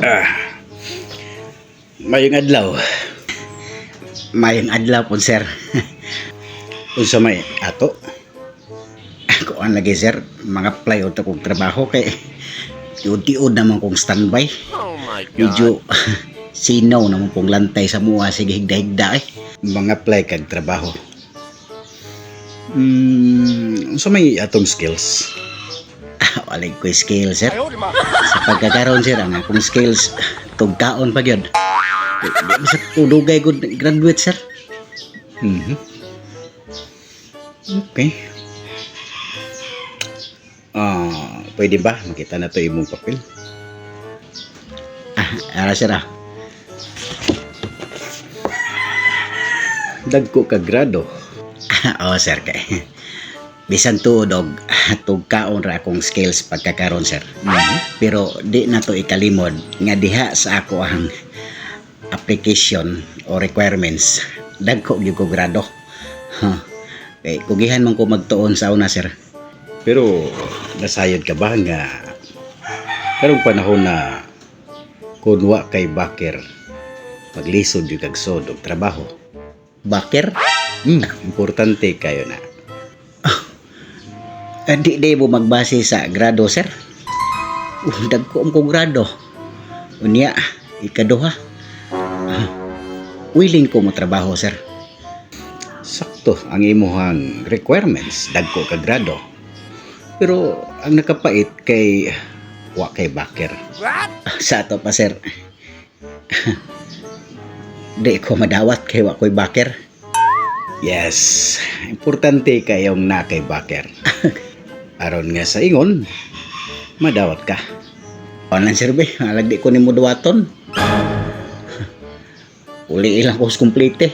Ah. Mayong adlaw. Mayong adlaw po, sir. Unsa may ato? Kuan lagi, sir, mga apply og kong trabaho kay tiud-tiud naman kong standby. Oh my God. Medyo sinaw naman pong lantay sa mua, sige higda-higda eh. Mga apply kag trabaho. Unsa may atong skills? Ah, walay ko skill, sir. Sa pagkakaroon, sir, ang akong skills tugkaon pa gyud. Di di sa dugay gud graduate, sir. Okay. Ah, pwede ba makita na to imong papel? Ah, ara, sir ah. Dagko ka grado. Oo, sir, kay bisan tuod og tugkaon ra akong skills pagkakaroon, sir. Pero di na to ikalimod nga diha sa ako ang application o requirements, dagko gyud ko grado. Huh. Kay kugihan man ko magtuon sa una, sir. Pero nasayod ka ba nga karong panahon na kun wa kay backer, paglisod yung kag sod og trabaho? Backer? Importante kayo na. Eh, di mo magbase sa grado, sir. Dagko ang ko grado. Unya, ikaduha. Ah, willing ko mo trabaho, sir. Sakto ang imuhang requirements, dagko ka grado. Pero ang nakapait kay wa kay backer. What? Sa ato pa, sir. Di ko madawat kay wa ko'y backer. Yes, importante kayong na kay backer. Aron nga sa ingon, madawat ka. Online, sir, be. Alag di ko nimo duwaton. Uli ilang ko sa kumplete.